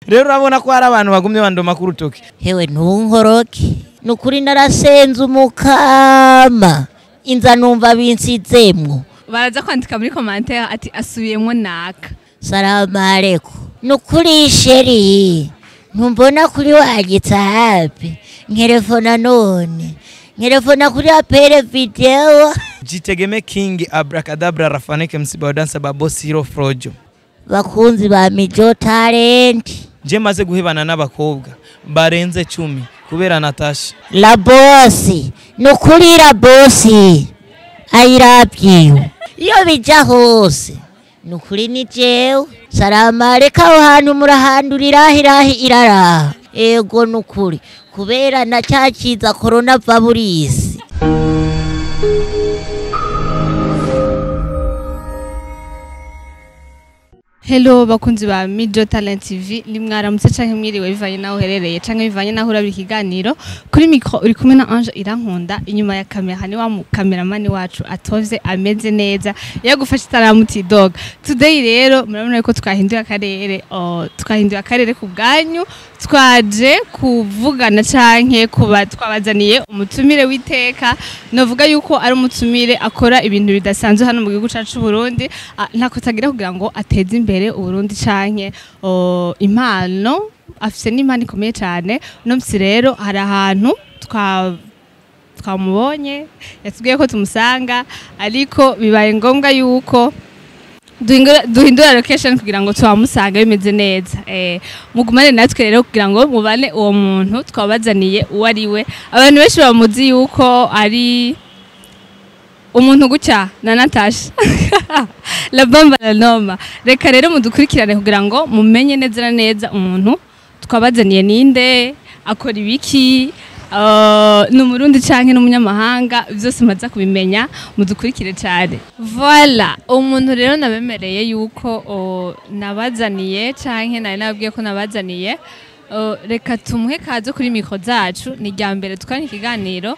Rero urabona ko hari abantu bagumye bandoma ku rutoki. Hewe ntunkoroke, nukuri narasenze umukama inza numva binsizemwo. Baraza kwandika muri commentaire ati asubiyemwo naka. Salamu alaikum. Nukuri chéri, ntumbona kuri wagitse hapi nkerefona none nkerefona kuri appel vidéo. Jitegeme King Abracadabra Rafaneke Msiba Dansa Babo Siro Frojo. Bakunzi ba Mijo Talent, Je maze guhebana n'abakobwa barenze 10 kubera Natasha. La boss, nukuri la boss, I love you. Iyo bija hose nukuri ni jewe. Salamu alaikum, aho hantu murahandurira irahi irara. Ego nukuri kubera na cyakiza corona virus. Hello bakunzi ba Mijo Talent TV, ni mwaramutse canke mwiriwe bivanye naho uherereye canke bivanye naho urabira ikiganiro. Kuri micro uri kumwe na Ange Irankunda, inyuma ya kamera ni wa mu cameraman wacu atovye ameze neza yagufasha itaramuti dog. Today rero murabona ko twahinduye akarere, twahinduye akarere ku bwanyu, twaje kuvugana canke kuba twabazaniye umutumire w'iteka. Novuga yuko ari umutumire akora ibintu bidasanzwe hano mu gihugu cacu Burundi, ntako tagira kugira ngo ateze imbere Uburundi canke impano afise n'impano ikomeye cane. Uno musi rero hari ahantu twamubonye yatubwiye ko tumusanga, ariko bibaye ngombwa yuko duhindura location kugira ngo tuhamusange bimeze neza. Mugumane natwe rero kugira ngo mubane uwo muntu twabazaniye uwo ari we. Abantu benshi bamuzi yuko ari umuntu gutya na Natasha la bomba la noma. Reka rero mudukurikirane kugira ngo mumenye neza na neza umuntu twabazaniye ninde, akora ibiki, ni umurundi canke n'umunyamahanga, byose maza kubimenya, mudukurikire cyane. Voilà, umuntu rero nabemereye yuko nabazaniye canke nari nababwiye ko nabazaniye. Reka tumuhe kaze kuri micro zacu, ni rya mbere tukanye ikiganiro,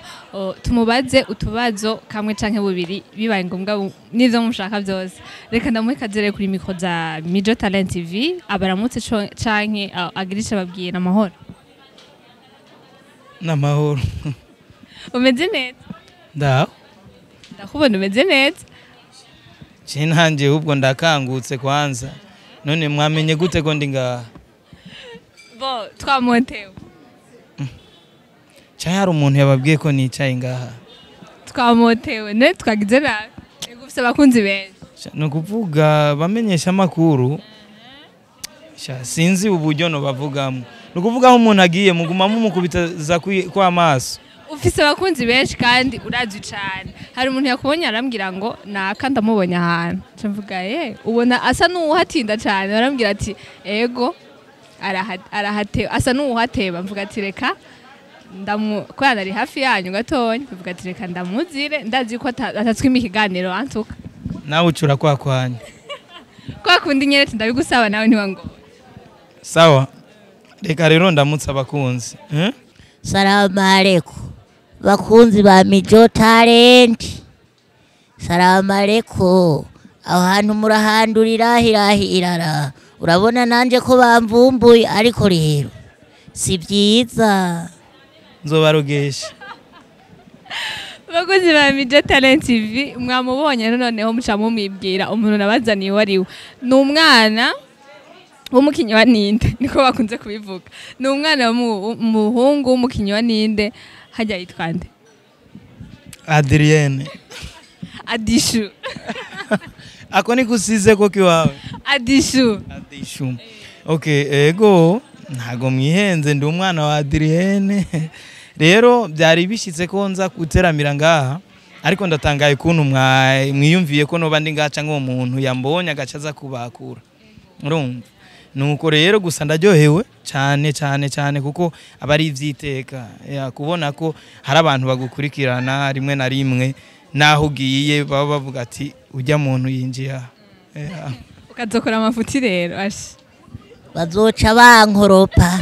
tumubaze utubazo kamwe canke bubiri bibaye ngombwa n'ivyo mushaka byose. Reka ndamuhe kaze rero kuri micro za Mijo Talent TV, abaramutse canke agirisha babwiye n'amahoro. N'amahoro. Umeze neza? Ndaho. Ndakubona umeze neza. Je nanje ubwo ndakangutse kwanza. None mwamenye gute ko ndi ngaha? Bo twamontewe. Cya hari umuntu yababwiye ko nicaye ngaha. Twamontewe ne twagize nabi. Ego ufise abakunzi benshi. No kuvuga bamenyesha makuru. Sinzi uburyo no bavugamo. No kuvuga aho umuntu agiye muguma mumukubita kwa amaso. Ufise abakunzi benshi kandi urazi cyane. Hari umuntu yakubonye arambwira ngo naka ndamubonye ahantu. Mvuga ubona asa n'uhatinda cyane, arambwira ati ego arahateba, asa n'uhateba. Mvuga ati reka ndamu kwa ari hafi yanyu gatonya, mvuga ati reka ndamuzire, ndazi ko atatwima ikiganiro antuka. Nawe ucura kwa kwanya. Kwa kundi nyeretse ndabigusaba nawe ntiwango. Sawa. Reka rero ndamutse abakunzi. Salamu alaikum. Bakunzi ba Mijo Talent. Salamu alaikum. Aho hantu murahandurira irahi irara. Urabona nanje ko bamvumbuye, ariko rero si byiza. Nzobarogesha. Bakunzi ba Mijo Talent TV, mwamubonye noneho muca mumwibwira umuntu nabazaniye wari we. Ni umwana w'umukinyi wa ninde, niko bakunze kubivuga. Ni umwana w'umuhungu w'umukinyi wa ninde, hajya yitwa nde? Adrienne. Adishu. Ako ni kusize ko kiwawe. Adishu. Adishu. Okay, ego ntago mwihenze, ndi umwana wa Adrienne. Rero byari bishitse ko nza guteramira ngaha, ariko ndatangaye kuntu mwiyumviye ko noba ndi ngaca ngo umuntu yambonye agacaza kubakura. Urumva? Nuko rero gusa ndaryohewe cyane cyane cyane kuko abari ivyiteka ya kubona ko hari abantu bagukurikirana rimwe na rimwe naho ugiye baba bavuga ati ujya muntu yinjiya. Ukazokora amafuti rero ashi bazoca bankoropa.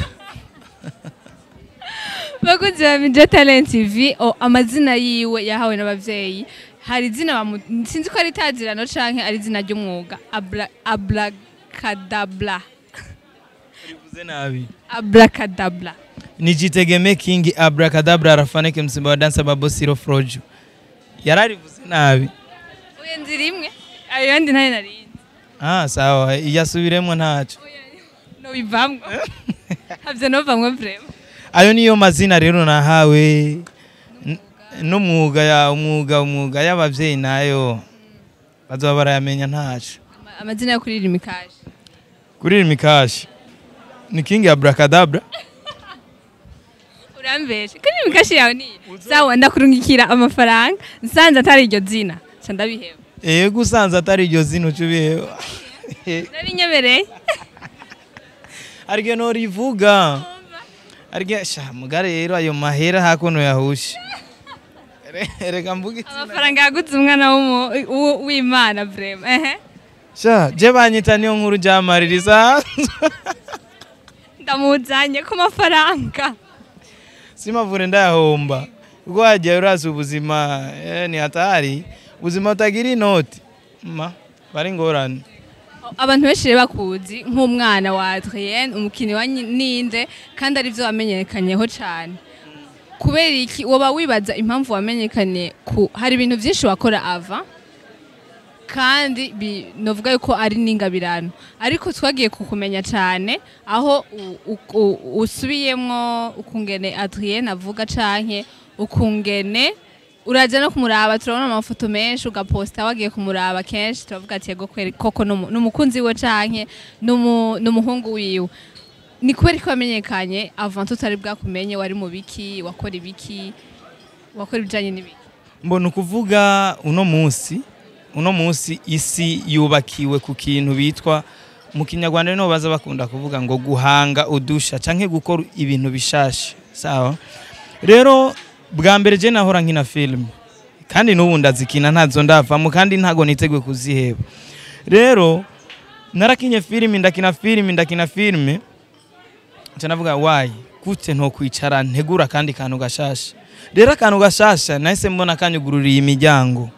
Bakunzi ba Mijo Talent TV, amazina yiwe yahawe n'abavyeyi, hari izina sinzi ko ari tazirano canke ari izina ry'umwuga, Abracadabra. Bivuze nabi. Abracadabra. Nijitegeme King Abracadabra Rafaneke Msimba wa Dansa Babo Siro Frojo. Yararivuze nabi. Oya, nzi rimwe, ayo yandi ntayo narinzi. Ah, sawa, yasubiremo ntaco. No bivamwo, havyo novamwo vraiment. Ayo niyo mazina rero nahawe n'umwuga ya umwuga y'abavyeyi, nayo bazoba barayamenya ntaco. Amazina yo kuri Rimikashi? Kuri Rimikashi ni King Abracadabra. Urambeshe, kuri Rimikashi yawe ni sawa, ndakurungikira amafaranga nsanze atari iryo zina ca ndabiheba. Ego, usanze atari iryo zina uca ubiheba. Ndabinyemereye. Ariko norivuga ariko sha muga rero ayo mahera hakuno yahushe. Reka mvuge izina. Amafaranga yaguze umwana w'Imana vraiment, ehe. Sha je banyita niyo nkuru jamaririza. Ndamuzanye ku mafaranga. Simavure ndayahomba kuko wagiye urazi ubuzima ni hatari, ubuzima utagira inoti ma bari ngorane. Abantu benshi rero bakuzi nk'umwana wa Adrienne, umukinnyi wa Ninde, kandi arivyo wamenyekanyeho cane. Kubera iki woba wibaza impamvu wamenyekanye ku hari ibintu vyinshi wakora ava kandi novuga yuko ari n'ingabirano, ariko twagiye kukumenya cane aho usubiyemwo ukungene Adrienne avuga canke ukungene uraja no kumuraba, turabona amafoto menshi ugaposta wagiye kumuraba kenshi, turavuga ati yego kweri koko n'umukunzi we canke n'umuhungu wiwe. Ni kubera ko wamenyekanye avant tutari bwakumenye, wari mu biki, wakora ibiki, wakora ibijanye n'ibiki? Mbona ukuvuga uno munsi isi yubakiwe ku kintu bitwa mu Kinyarwanda niho baza bakunda kuvuga ngo guhanga udusha canke gukora ibintu bishasha. Sawa, rero bwa mbere je nahora nkina film, kandi n'ubu ndazikina, ntazo ndavamo kandi ntago niteguye kuziheba. Rero narakinye filime, ndakina filime, ndakina filime, nca navuga why gute nto kwicara ntegura kandi kantu gashasha. Rero akantu gashasha nahise mbona kanyugururiye imiryango.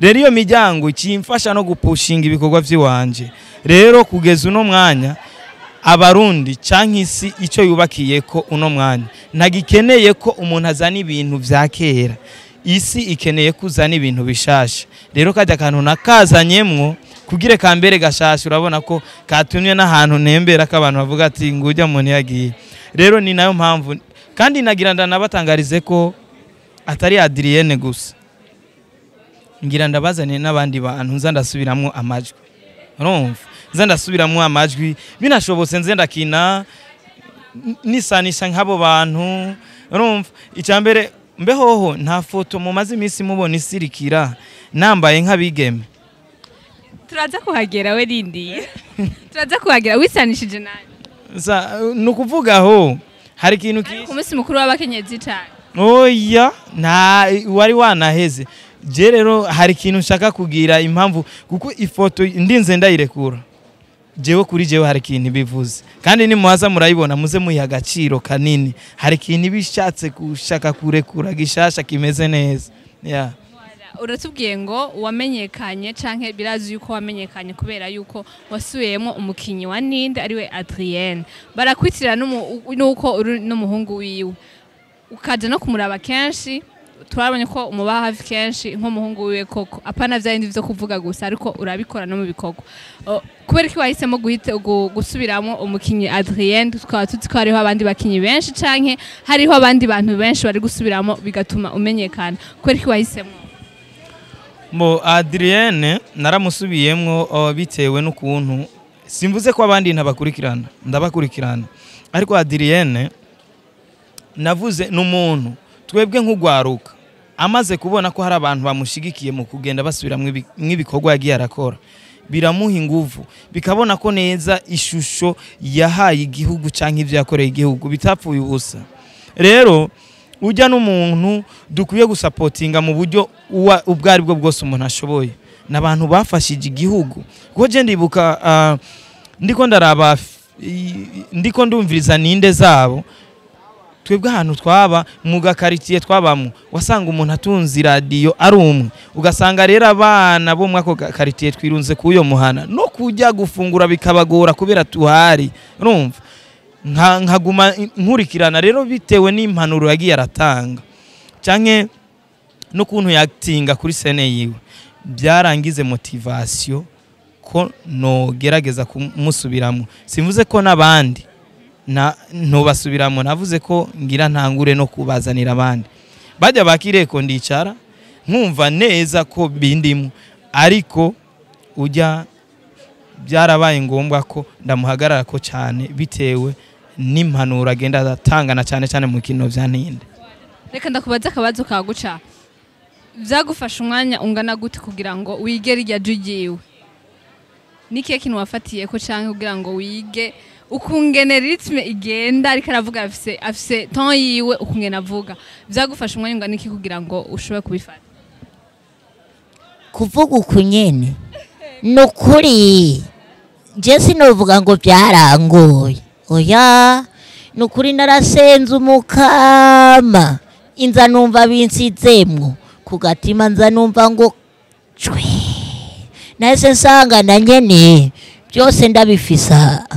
Rero iyo miryango ikimfasha no gupushinga ibikorwa vy'iwanje. Rero kugeza uno mwanya Abarundi canke isi icyo yubakiye ko uno mwanya ntagikeneye ko umuntu azana ibintu vya kera, isi ikeneye ko uzana ibintu bishasha. Rero kajya akantu nakazanyemwo kugira kambere gashasha, urabona ko katumye n'ahantu ntembera ko abantu bavuga ati ngujya muntu yagiye. Rero ni nayo mpamvu kandi nagira ndanabatangarize ko atari Adrienne gusa, ngira ndabazaniye n'abandi bantu nza ndasubiramwo amajwi. Urumva, nza ndasubiramwo amajwi, binashobotse nze ndakina nisanisha nk'abo bantu. Urumva, icya mbere mbehoho nta foto mumaze iminsi mubona isirikira nambaye nk'abigeme? Turaza kuhagera, we rindiye, turaza kuhagera. Wisanishije nani? Ni ukuvuga aho hari ikintu Ari ku munsi mukuru w'abakenyezi cane? Oya, nta wari wanaheze. Je rero hari ikintu nshaka kugira impamvu, kuko ifoto ndinze ndayirekura jewe kuri jewe hari ikintu bivuze, kandi nimuhaza murayibona muze muyiha agaciro kanini. Hari ikintu bishatse gushaka kurekura gishasha kimeze neza, yeah. Uratubwiye ngo wamenyekanye canke birazi yuko wamenyekanye kubera yuko wasubiyemo umukinyi wa Ninde ariwe Adrienne, barakwitira nuko uri n'umuhungu wiwe, ukaja no kumuraba kenshi, turabonye ko umuba hafi kenshi nk'umuhungu wiwe koko, apana vya bindi vyo kuvuga gusa, ariko urabikora no mu bikorwa. Kubera ko wahisemo gusubiramo umukinyi Adrienne, tukaba tuzi ko hariho abandi bakinyi benshi canke hariho abandi bantu benshi bari gusubiramo bigatuma umenyekana, kubera ko wahisemo? Mo Adrienne naramusubiyemwo bitewe n'ukuntu, simvuze ko abandi ntabakurikirana, ndabakurikirana, ariko Adrienne navuze n'umuntu twebwe nk'ugwaruka amaze kubona ko hari abantu bamushigikiye mu kugenda basubiramwo mw'ibikorwa yagiye arakora, biramuha inguvu, bikabona ko neza ishusho yahaye igihugu canke ivyo yakoreye igihugu bitapfuye ubusa. Rero ujya n'umuntu dukwiye gusapotinga mu buryo ubwo ari bwo bwose umuntu ashoboye, n'abantu bafashije igihugu, kuko je ndibuka ndiko ndaraba ndiko ndumviriza ninde zabo, twebwe ahantu twaba mu gakaritiye twabamwo wasanga umuntu atunze iradiyo ari umwe, ugasanga rero abana bo muri ako karitiye twirunze k'uyo muhana, no kujya gufungura bikabagora kubera tuhari. Urumva Nkaguma nkurikirana rero bitewe n'impanuro yagiye aratanga canke n'ukuntu yatinga kuri scène yiwe, byarangize motivation ko nogerageza kumusubiramo. Simvuze ko n'abandi na ntubasubiramo, navuze ko ngira ntangure no kubazanira abandi bajya bakireko, ndicara nkumva neza ko bindimo, ariko ujya byarabaye ngombwa ko ndamuhagarara ko cyane bitewe n'impanuro agenda atangana, cyane cyane mu kino vya Ntinde. Reka ndakubaza akabazo kaguca: byagufasha umwanya ungana gute kugira ngo wige rirya jwi ryiwe? Ni ikihe kintu wafatiye ko canke kugira ngo wige ukungene rythme igenda ariko aravuga, afise ton yiwe, ukungene avuga? Byagufasha umwanya ungana iki kugira ngo ushobore kubifata? Kuvuga uku nyene, ni ukuri je sinovuga ngo byarangoye, oya. Ni ukuri narasenze Umukama, inza numva binsizemwo ku gatima, nza numva ngo cwe, nahise nsanga na nyene byose ndabifisa.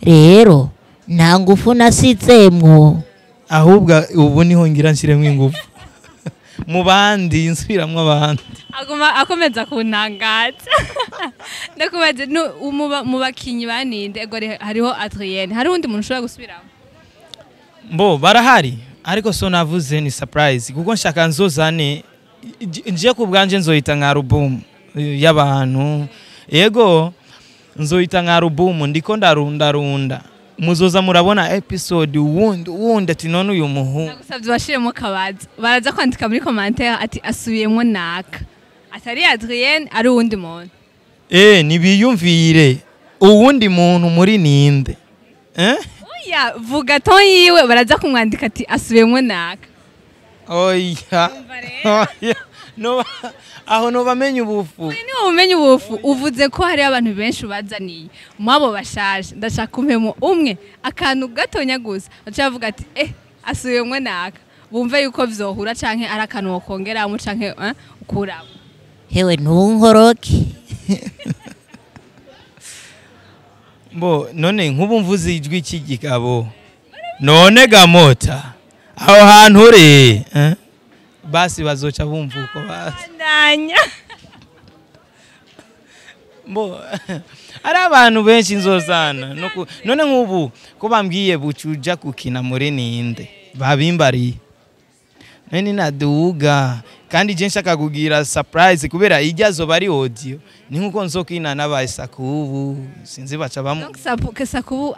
Rero nta ngufu nasizemwo. Ahubwo ubu niho ngira nshyiremo ingufu mu bandi, nsubiramwo abandi. Aguma akomeza kuntangaza. Ndakubaze mu bakinyi baninde ego hariho Adrienne, hari undi muntu ushobora gusubiramo? Mbo barahari, ariko so navuze ni surprise, kuko nshaka nzozane nje ku bwanje, nzoyita nka album y'abantu. Yego, nzoyita nka album, ndiko ndarundarunda, muzoza murabona episode wundi wundi ati none uyu muhungu. Nagusabye bashiremo kabazo, baraza kwandika muri commentaire ati asubiyemo naka, atari Adrienne, ari uwundi muntu. Nibiyumvire uwundi muntu muri ninde, eh? Oya, vuga ton yiwe, baraza kumwandika ati asubiyemo naka. Oya. Umva rero. Oya, no aho no bamenye ubufu. Niba umenye ubufu, uvuze ko hariho abantu benshi ubazaniye mwabo bashaje, ndashaka umpemo umwe akantu gatonya gusa baca bavuga ati asubiyemo naka, bumve yuko vyohura canke ari akantu wokongeramo canke ukuramo. Hewe, ntunkoroke. Mbo none nk'ubu mvuze ijwi cy'igikabo, none gamota aho hantu uri, eh? Basi bazoca bumva uko basi. Ndanya. Mbo ari abantu benshi nzozana no none nk'ubu ko bambwiye bucuja gukina muri ninde, babimbariye none naduga, kandi je nshaka kugira surprise kubera ijya zoba ari audio, ni nkuko nzokina n'abayisakubu, sinzi baca bamu. Donc Sakubu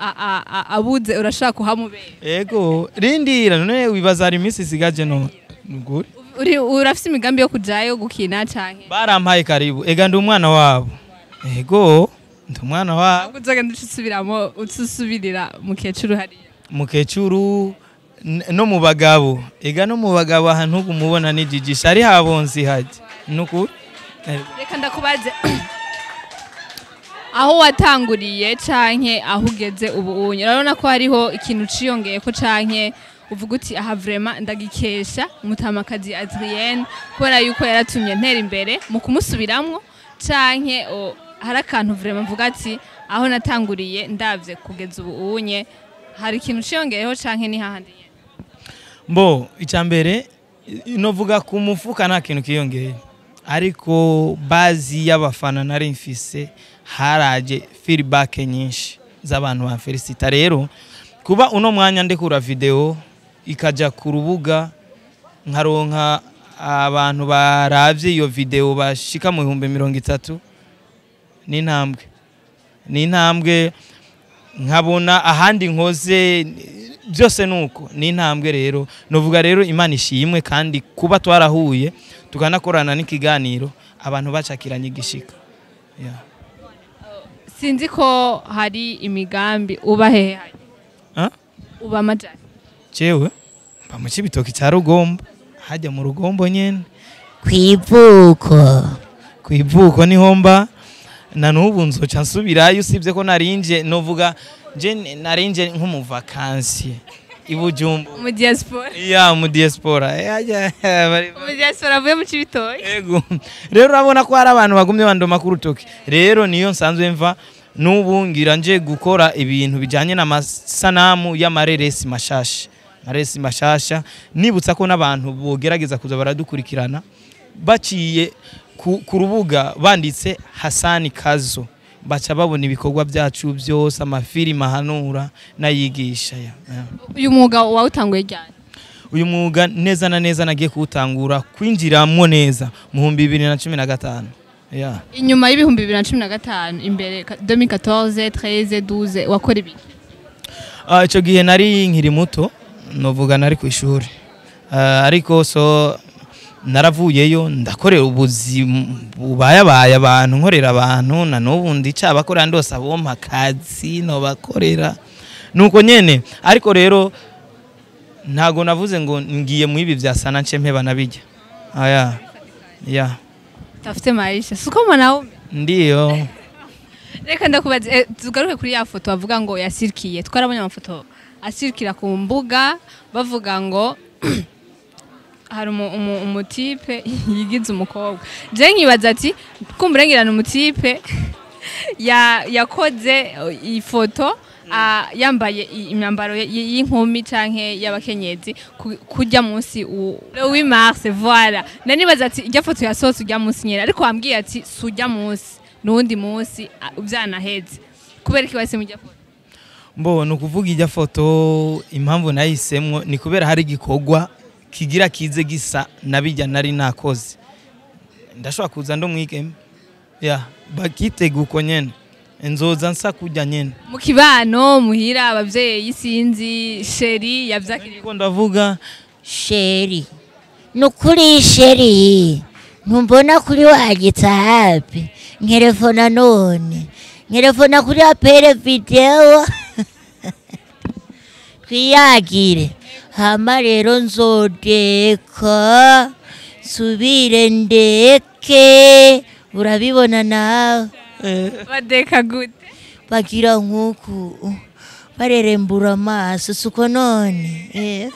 abuze urashaka kuhamubera? Ego, rindira, none wibaza hari iminsi isigaje no nuguri. Uri urafise imigambi yo kujayo gukina canke? Barampaye karibu, ega ndi umwana wabo. Ego, ndi umwana wabo. Ahubwo uzogenda ucusubiramo, ucusubirira mukecuru hariya. Mukecuru no mu bagabo, ega no mu bagabo ahantu kumubona nijijisha ari habonzi hajya nukuri. Reka ndakubaze: aho watanguriye canke aho ugeze ubu unye, urabona ko hariho ikintu ciyongeyeko canke uvuga uti aha vraiment ndagikesha umutamakazi Adrienne kubera yuko yaratumye ntera imbere mu kumusubiramwo, canke hari akantu vraiment mvuga ati aho natanguriye ndavye kugeza ubu unye hari ikintu ciyongeyeho, canke ni hahandi nyene? Mbo icambere novuga ku mufuka nta kintu kiyongeye, ariko bazi y'abafana nari mfise, haraje feedback nyinshi z'abantu ba Felicita. Rero kuba uno mwanya ndekura video ikaja ku rubuga, nkaronka abantu baravye iyo video bashika mu 30,000, ni intambwe, ni intambwe. Nkabona ahandi nkoze byose nuko ni intambwe. Rero novuga rero Imana ishimwe, kandi kuba twarahuye tukanakorana n'ikiganiro, abantu bacakiranye igishika, yeah. Sinzi ko hari imigambi, uba hehe hajya? Ah? Uba amajani? Jewe mba mu Cibitoki cya Rugombo, hajya mu Rugombo nyene. Kwivuko. Ku ivuko niho mba na n'ubu nzoca nsubirayo, usibye ko narinje, novuga nje narinje nk'umuvakansi i Bujumbura. Mu diaspora. Ya, mu diaspora. Hajya Mu diaspora avuye mu Cibitoke. Ego. Rero urabona ko hari abantu bagumye bandoma ku rutoki. Rero niyo nsanzwe mva. N'ubu ngira nje gukora ibintu bijanye n'amasanamu y'amareresi mashasha, maresi mashasha. Nibutsa ko n'abantu bogerageza kuza baradukurikirana baciye ku rubuga banditse Hasani Kazo, baca babona ibikorwa byacu byose, amafilime ahanura n'ayigisha ya. Uyu mwuga wawutanguye ryari? Uyu mwuga neza na neza nagiye kuwutangura kwinjiramwo neza mu 2015, yeah. Inyuma y'2015, imbere 2014, 13, 12, wakora ibiki? Ico gihe nari nkiri muto, novuga nari ku ishuri. Ariko so naravuyeyo ndakorera ubuzima bubayabaye abantu, nkorera abantu, na n'ubu ndicabakorera, ndose abompa akazi nobakorera nuko nyene. Ariko rero ntago navuze ngo ngiye mu ibi vya sana nce mpeba nabijya aya ya. Tafute maisha siko mwanaume. Ndiyo. Reka ndakubaze, tugaruke kuri ya foto bavuga ngo yasirikiye. Twarabonye amafoto asirikira ku mbuga bavuga ngo hari umutipe yigize umukobwa. Je nkibaza ati kumbura ngirana umutipe yakoze ifoto yambaye imyambaro y'inkumi canke y'abakenyezi kujya munsi le 8 mars, voilà. Nanibaza ati ijya foto yasohotse ujya munsi nyene, ariko wambwiye ati sujya munsi nuwundi munsi vyanaheze. Kubera iki wahise mujya foto? Mbo ni ukuvuga ijya foto impamvu nayisemwo ni kubera hari igikorwa kigira kize gisa nabijya nari nakoze. Ndashobora kuza ndo mwigeme ya bakitega uko nyene, nzoza nsa kujya nyene. Mu kibano muhira abavyeyi sinzi chéri yavyakiriye? Niko ndavuga. Chéri, nukuri chéri, ntumbona kuri wagitse hapi nkerefona none nkerefona kuri appel vidéo twiyagire. Hama rero nzodeka nsubire ndeke, urabibona nawe. Badeka gute? Bagira nk'uku barerembura amaso, suko none.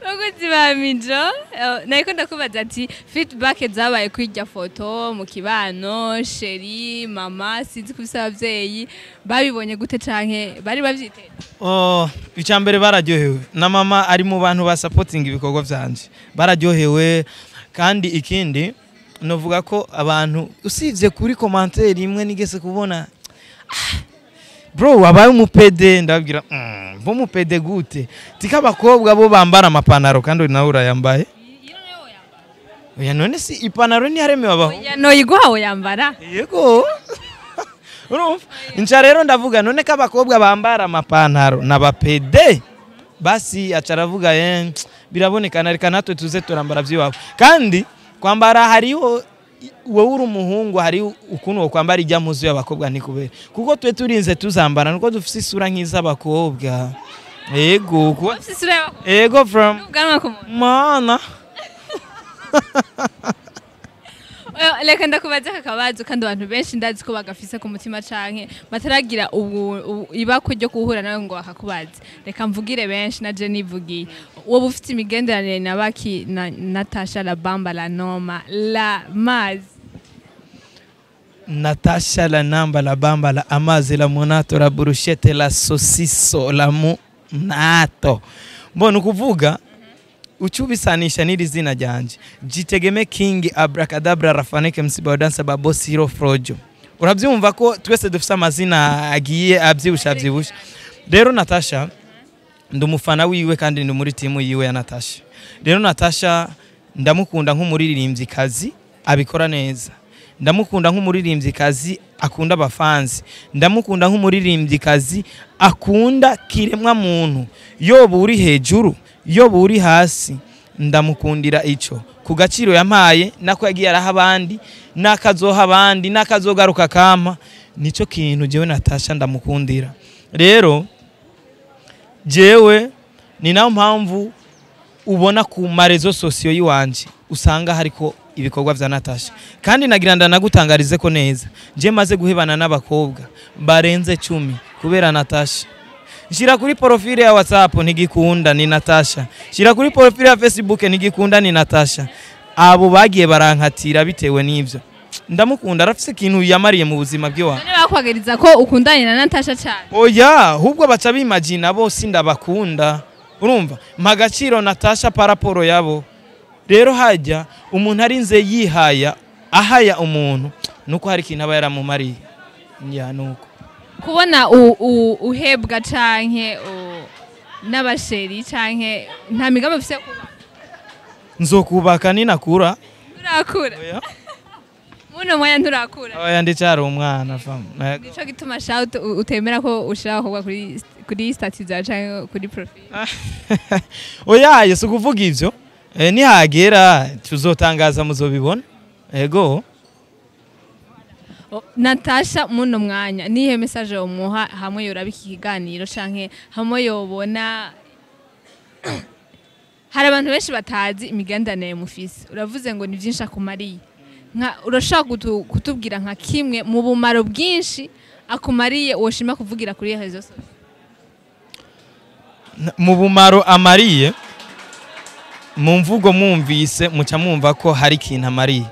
Bakunzi ba Mijo, nariko ndakubaza ati feedback zabaye kuri irya foto mu kibano, chéri, mama, sinzi kubisa abavyeyi babibonye gute canke bari bavyiteze? Oh, icya mbere bararyohewe, na mama ari mu bantu ba supporting ibikorwa vyanje, bararyohewe. Kandi ikindi novuga ko abantu usibye kuri commentaire imwe nigese kubona, "Ah, bro, wabaye umupede." Ndabwira bo umupede gute tika abakobwa bo bambara amapantaro kandi nawe urayambaye? Oya, none si ipantaro ntiyaremewe abahungu? Oya, noyiguha woyambara. Yego, urumva nca rero ndavuga none ko abakobwa bambara amapantaro n'abapede, basi aca aravuga birabonekana, reka natwe tuze turambara vy'iwabo. Kandi kwambara hariho wowe uri umuhungu, hari ukuntu wo kwambara ijya mpuzu y'abakobwa ntikubere, kuko twe turinze tuzambara nuko dufise isura nk'iz'abakobwa. Yego Ufise isura y'abakobwa? Yego, from N'ubwanwa ku muntu. Mana. Oya, reka ndakubaza aka kabazo kandi abantu benshi ndazi ko bagafise ku mutima canke bataragira ibakwe ryo guhura nawe ngo bakakubaze. Reka mvugire benshi na je nivugiye. Wowe ufite imigenderanire na baki na Natasha la Bamba la Noma la Mazi? Natasha la namba la bamba la amazi la monato la bruschette la saucisson la munato. Mbona ukuvuga uca ubisanisha n'iri zina ryanje Jitegeme King Abracadabra Rafaneke Msiba Dansa Babo Siro Frojo, urabyumva ko twese dufise amazina agiye abyibusha abyibusha. Rero Natasha ndi umufana wiwe kandi ndi muri timu yiwe ya Natasha. Rero Natasha ndamukunda nk'umuririmbyikazi abikora neza, ndamukunda nk'umuririmbyikazi akunda abafanzi, ndamukunda nk'umuririmbyikazi akunda kiremwa muntu, yoba uri hejuru yoba uri hasi. Ndamukundira ico ku gaciro yampaye nako yagiye araha abandi n'akazoha abandi n'akazogaruka kampa. Nico kintu jewe Natasha ndamukundira. Rero jewe ni nayo mpamvu ubona ku ma réseaux sociaux yiwanje usanga hariko ibikorwa vya Natasha. Kandi nagira ndanagutangarize ko neza je maze guhebana n'abakobwa barenze 10 kubera Natasha. Shira kuri profile ya WhatsApp ntigikunda ni Natasha, shira kuri profile ya Facebook ntigikunda ni Natasha. Abo bagiye barankatira bitewe n'ivyo. Ndamukunda, arafise ikintu yamariye mu buzima bwiwa. None bakwagiriza ko ukundanye na Natasha cyane? Oya, ahubwo baca bimagina bo sindabakunda. Urumva, mpa agaciro Natasha par rapport yabo. Rero hajya umuntu arinze yihaya ahaya umuntu, nuko hari ikintu aba yaramumariye. Ya nuko Kubona uhebwa canke n'abasheri, canke nta migambi ufise kuba? Nzokubaka ninakura. Nturakura? Oya. Muno mwanya nturakura? Oya, ndicyari umwana fam. Nico gituma shout utemera ko ushira abakobwa kuri statut zawe canke kuri profile? Oya, yesu kuvuga ivyo. Nihagera tuzotangaza, muzobibona. Ego. Oh, Natasha muno mwanya nihe message yomuha hamwe yoraba iki kiganiro, canke hamwe yobona hari abantu benshi batazi imigenderanire mufise? Uravuze ngo ni vyinshi akumariye, nka urashobora kutubwira nka kimwe mu bumaro bwinshi akumariye woshima kuvugira kuri réseaux sociaux? Mu bumaro amariye, mu mvugo mwumvise muca mwumva ko hari ikintu amariye,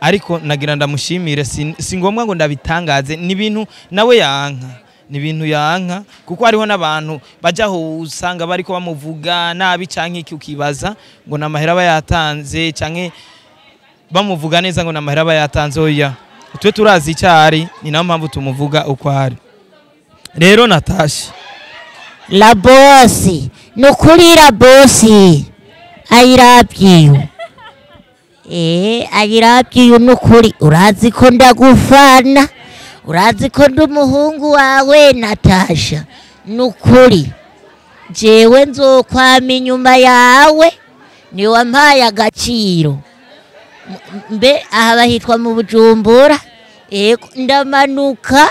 ariko nagira ndamushimire. Si ngombwa ngo ndabitangaze, ni ibintu nawe yanka, ni ibintu yanka, kuko hariho n'abantu bajyaho usanga bariko bamuvuga nabi canke iki, ukibaza ngo ni amahera aba yatanze, canke bamuvuga neza ngo ni amahera aba yatanze. Oya, twe turazi icyo ari, ni nayo mpamvu tumuvuga uko ari. Rero Natasha, La boss, nukuri la boss, I love you. I love you nukuri. Urazi ko ndagufana, urazi ko ndi umuhungu wawe Natasha. Nukuri jewe nzokwama inyuma yawe, niwampaye agaciro. Mbe aha bahitwa mu Bujumbura, ego, ndamanuka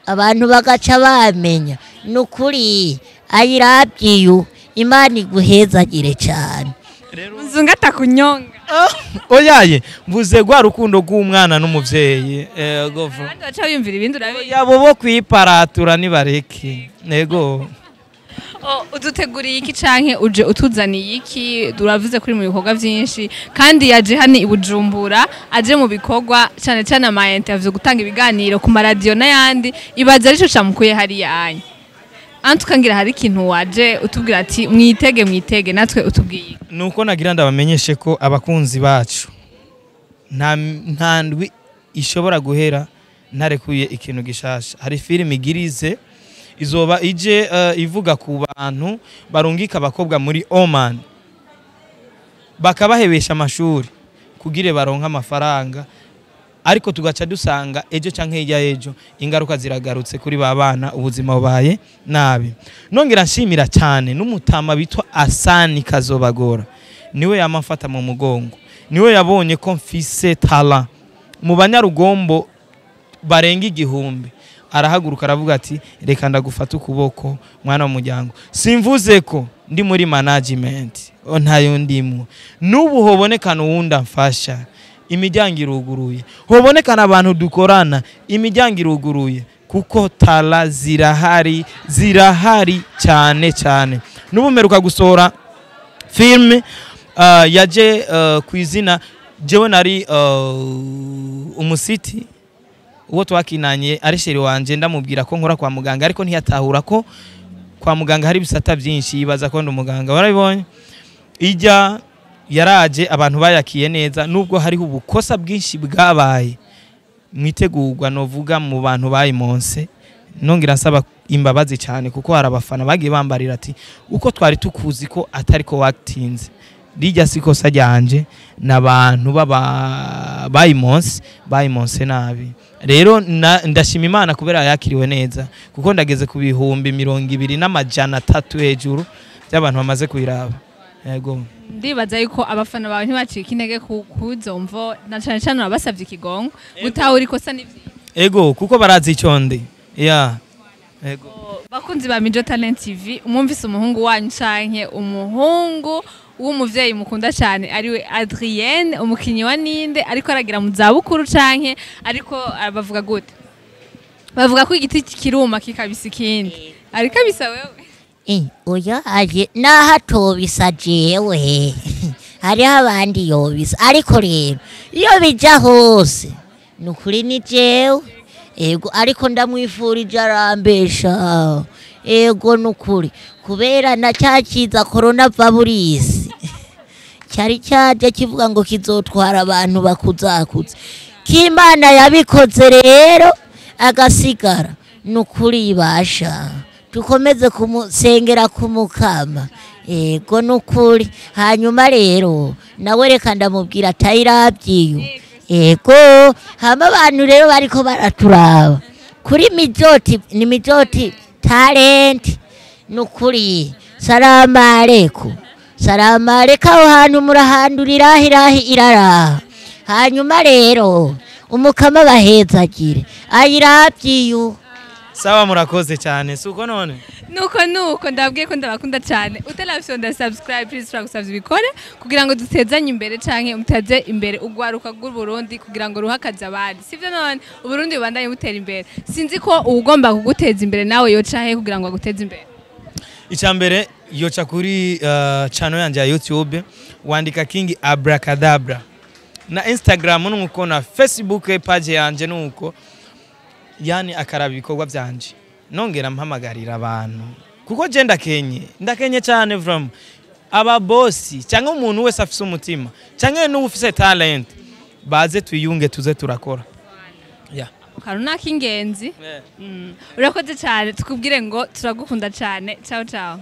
abantu bagaca bamenya. Nukuri I love you, Imana iguhezagire cyane. Muzungu atakunyonga. Oyaye, mvuze rwa rukundo rw'umwana n'umuvyeyi. Ego. Abandi baca biyumvira ibindi, urabizi. Yabo bo kwiparatura nibareke. Ego. Oh, uduteguriye iki canke uje utuzaniye iki? Turavuze kuri mu bikorwa byinshi, kandi yaje hano i Bujumbura aje mu bikorwa cyane cyane ama interview, gutanga ibiganiro ku maradiyo n'ayandi. Ibaza arico camukuye hariya anya antukangira hari ikintu waje utubwira ati mwitege, mwitege, natwe utubwiye iki? Nuko nagira ndabamenyeshe ko abakunzi bacu nta ndwi ishobora guhera ntarekuye ikintu gishasha. Hari filime igirize izoba ije, ivuga ku bantu barungika abakobwa muri Oman, bakabahebesha amashuri kugira baronke amafaranga, ariko tugaca dusanga ejo canke hirya ejo ingaruka ziragarutse kuri ba bana, ubuzima bubaye nabi. Nongera nshimira cyane n'umutama bitwa Asani Kazobagora, niwe yamafata mu mugongo, niwe yabonye ko mfise talent mu banyarugombo barenga 1000, arahaguruka aravuga ati reka ndagufata ukuboko mwana w'umuryango. Simvuze ko ndi muri management, o ntayo ndimwo. N'ubu hobonekana uwundi amfasha, imiryango iruguruye. Hobonekana abantu dukorana, imiryango iruguruye, kuko talent zirahari, zirahari cyane cyane. N'ubu mperuka gusohora filme, yaje ku izina jewe nari umusiti uwo twakinanye ari chéri wanje, ndamubwira ko nkora kwa muganga, ariko ntiyatahura ko kwa muganga hari ibisata byinshi, yibaza ko ndi umuganga. Warabibonye ijya yaraje, abantu bayakiye neza, nubwo hariho ubukosa bwinshi bwabaye mwitegurwa novuga mu bantu bayimonse. Nongera nsaba imbabazi cyane, kuko hari abafana bagiye bambarira ati uko twari tukuzi ko atari ko watinze. Rijya si kosa ryanje, n'abantu baba bayimonse, bayimonse nabi. Rero ndashima Imana kubera yakiriwe neza, kuko ndageze ku 20,300 hejuru by'abantu bamaze kuyiraba. Yego. Ndibaza yuko abafana bawe ntibacika intege ku kuzo mvo, na cane cane urabasavye ikigongo, gutahura ikosa ni vyiza. Ego, kuko barazi icyo ndi ya. Ego. Bakunzi ba Mijo Talent TV, umwumvise umuhungu wanyu canke umuhungu w'umuvyeyi mukunda cane ariwe Adrienne, umukinyi wa Ninde, ariko aragira mu zabukuru canke ariko bavuga gute? Bavuga ko igiti kiruma kikabisa ikindi, ariko abisa wewe? Oya, aje naho atobisa jewe, hariho abandi yobisa, ariko rero iyo bija hose Ni ukuri ni jewe. Ego, ariko ndamwifurije arambesha. Ego, ni ukuri, kubera na cya kiza corona virus cyari cyaje kivuga ngo kizotwara abantu bakuzakuze, k'Imana yabikoze rero agasigara. Ni ukuri ibasha, dukomeze kumusengera kumukama. Ego, ni ukuri. Hanyuma rero nawe reka ndamubwira ati "I love you". Ego, hama abantu rero bariko baraturaba kuri Mijoti, ni Mijoti Talent. Ni ukuri, salama alaikum, salama alaikum. Aho hantu murahandurira irahi iraraha. Hanyuma rero umukama bahezagire. I love you. Sawa, murakoze cyane, suko none. Nuko ndabwiye ko ndabakunda cyane. Utarafyonda subscribe, please, turagusavye ubikore kugira ngo dutezanye imbere, canke muteze imbere ugwaruka rw'u Burundi kugira ngo ruhakaze abandi, sivyo? None Uburundi bubandanye butera imbere. Sinzi ko uwugomba kuguteza imbere nawe yoca he kugira ngo aguteze imbere? Icya mbere, yoca kuri channel yanje ya YouTube, wandika King Abracadabra, na Instagram nuko, na Facebook page yanje nuko, yani akaraba ibikorwa byanje. Nongera mpamagarira abantu, kuko je ndakenye, ndakenye cyane from aba bosi cyangwa umuntu wese afise umutima cyangwa n'uwo ufise talent, baze twiyunge, tuze turakora, yeah. Kantu nak'ingenzi. Urakoze cyane, tukubwire ngo turagukunda cyane. Ciao ciao.